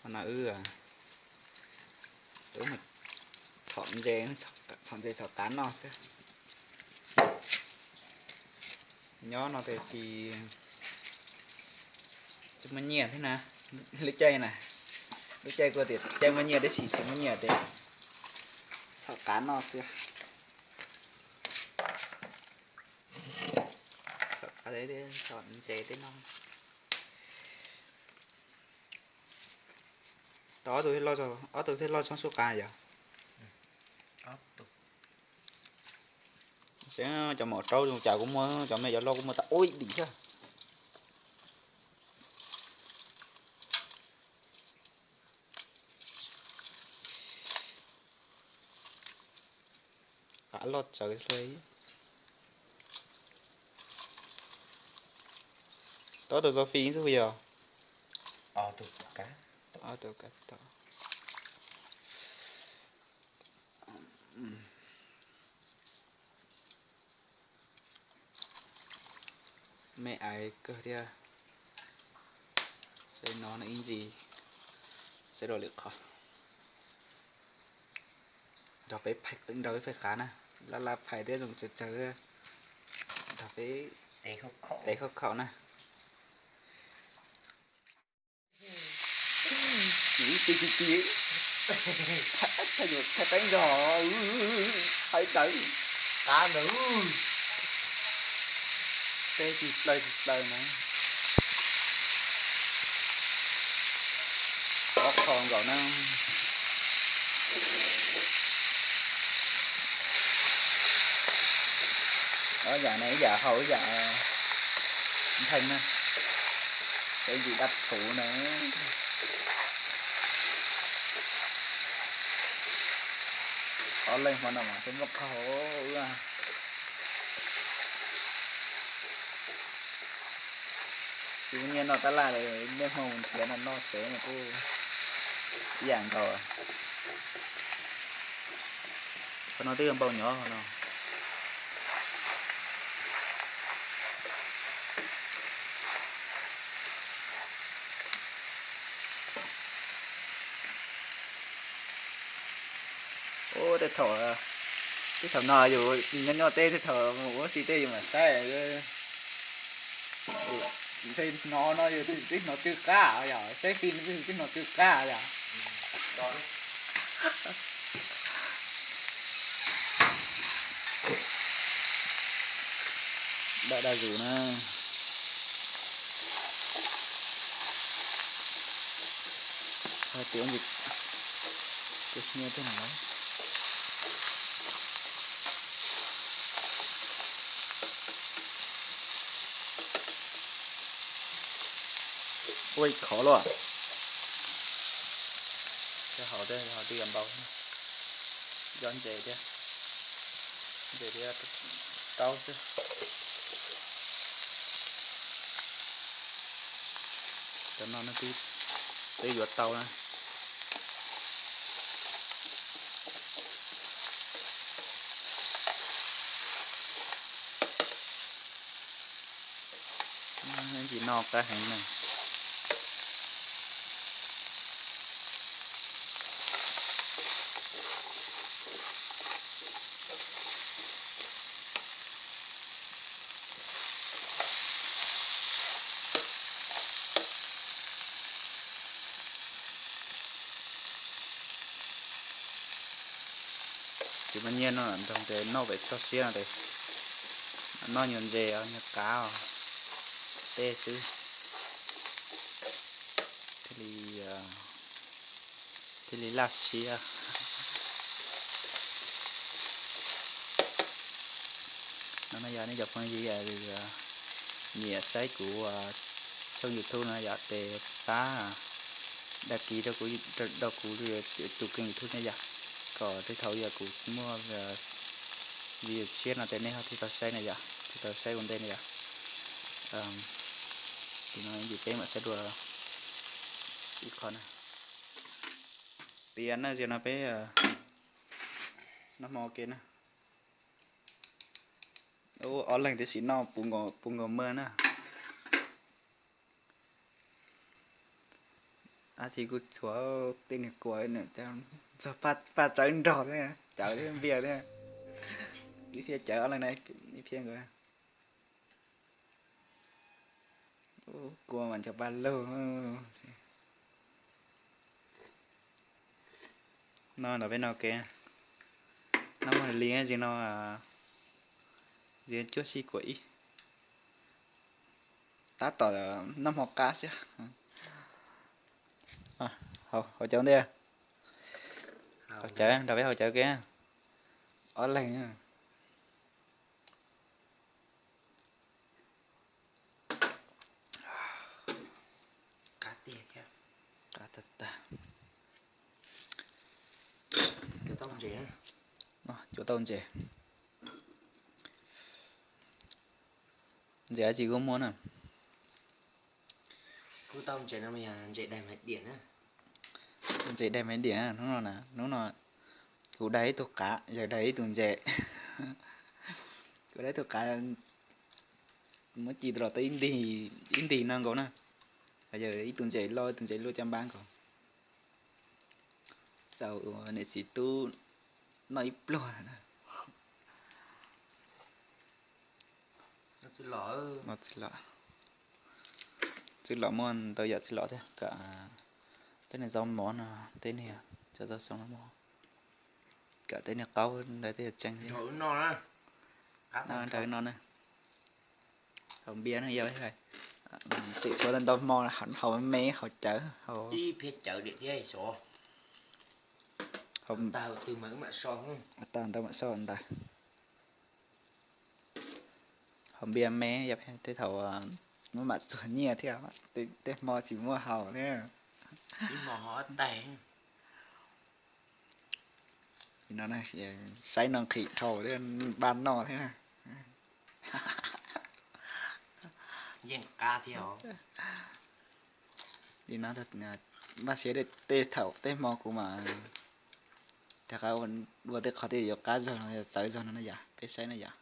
No wb, wb mus txhom ntses, txhom ntses txhom qav noj xwb. Nyob no tes tsis, tsis muaj nyiaj thiab na. Lub caij na, lub caij kuj tias caij muaj nyiaj tab sis tsis muaj nyiaj tes txhom qav noj xwb. Txhom qav, txhom ntses tej no. Tau ob tug thiaj loj, ob tug thiaj loj tshoob sub qav yom. Saib cov maum raub zoo cas kuv muaj, cov me cov loj kuv muaj tag ua ib dim thiab. Qav loj tsawv li. Tau ob tug xo fis xwb puas yog? Ob tug kav tau. Me ais kawg thiab. Saib no ib ntsis, saib dua lwm qhov. Nrog peb, nrog peb phais qav na, laj laj phais thiab zoo tsawg tsawg, nrog peb tes khaub khaum na. Ci ci ci, thaj yuav thaj teeb zog, hais tawv, qav ntawd, peb tsis plaws tsis plaws na. Ob qho nkaus na. Ob yam no ib yam hau ib yam ntxhee na. Peb ntsis dab thuv na. Ob leeg hmo no mas peb muab qaug. Tsis muaj nyiaj noj tab laj li, niaj hmo mus nrhiav no noj tsev no kuj ib yam nkaus. Qhov no twb yuav npau nyob qhov no. Ub, tej thaum, tej thaum no yus nyob nyob teb, tej thaum mus ua si tej yus mam saib. Ntshe hnov no yus twb hnov tsw qab yom, saib fij no twb hnov tsw qab yom. Daj daj zus na. Hais tias ua ntsis, tus nyiaj tej no. Ua ib khov luaj. Thiab hauv thiab, hauv twb yuav npau. Nco ntses thiab, ntses thiab raub xwb. Cov no no twb, twb yuav tau na. Ntsis no qab heev na. Tsis muaj nyiaj no nrog tes noj pem toj siab no tes, noj nyuag ntses os, nyuag qav os, tej xwb thiaj li, thiaj li laj siab. No no yog nej cov phooj ywg nyiam saib kuv tshooj YouTube no yom, tes pab đăng ký rau kuv, rau kuv tus kênh YouTube nej yom, kom tej thaum yog kuv muaj video tshiab no tes nej ho thiaj tau saib na yom, thiaj tau saib ua ntej na yom. Tim no ib ntsis peb mam saib dua ib qho na. Tias na, ziag no peb noj hmo ua ke na. Ub, ob leeg tib si noj puv nkaus maj na. Ab tsi kuj txhua tej niag kua txog paj tsawb nrog thiab, cawv thiab npias thiab. Ib phiab cawv ob leeg na, ib phiab nkaus. Kua mas ncho paj lug. No nrog peb no ke, noj muag li zis no, zis cuaj sij kuam ib. Tab tom noj hmo qab xwb. Haus cawv ntej, haus cawv nrog peb haus cawv ke, ob leeg. Qab tiag thiab. Qab tag tag. Cuav tauj ntses. Ntses dab tsi kuj muaj na. Kuj tauj ntses no mas yog ntses daim maiv diam na. Ntses daim maiv diam hnub no na, hnub no kuv daig ib tug qav, yawg daig ib tug ntses. Kuv daig ib tug qav, muab ci rau los tau ib ntig no nkaus na. Yawg ib tug ntses loj ib tug ntses luaj caj npab nkaus. Txaus ua niam txiv tub noj ib pluag na. Txwj los, txwj los muaj ntau yam txwj los thiab, kom tej niag zaub mov no, tej niag cov zaub xoo no, kom tej niag qaub ntawd tej tseeb thiab. Nrog wb no na. Haus npias no yog tseem tshuav ntau hmo, haus me haus cawv, ib phiab cawv diam thiab xyov. Tag twg mas wb mam so. Tag ntawd mam so ntawd. Haus npias me yog tej thaum muab mam txuag nyiaj thiab, tej hmo tsis muaj haus thiab. Ib hmo ho ob tais. Li no, saib no nqhis dhau thiab npaj noj thiab na. Yeej qab thiab os. Li no, npaj siab tej thaum tej hmo kuv mam rov qab ua tej qhov twg yuav qab zog no, txawv zog no na yom, peb saib na yom.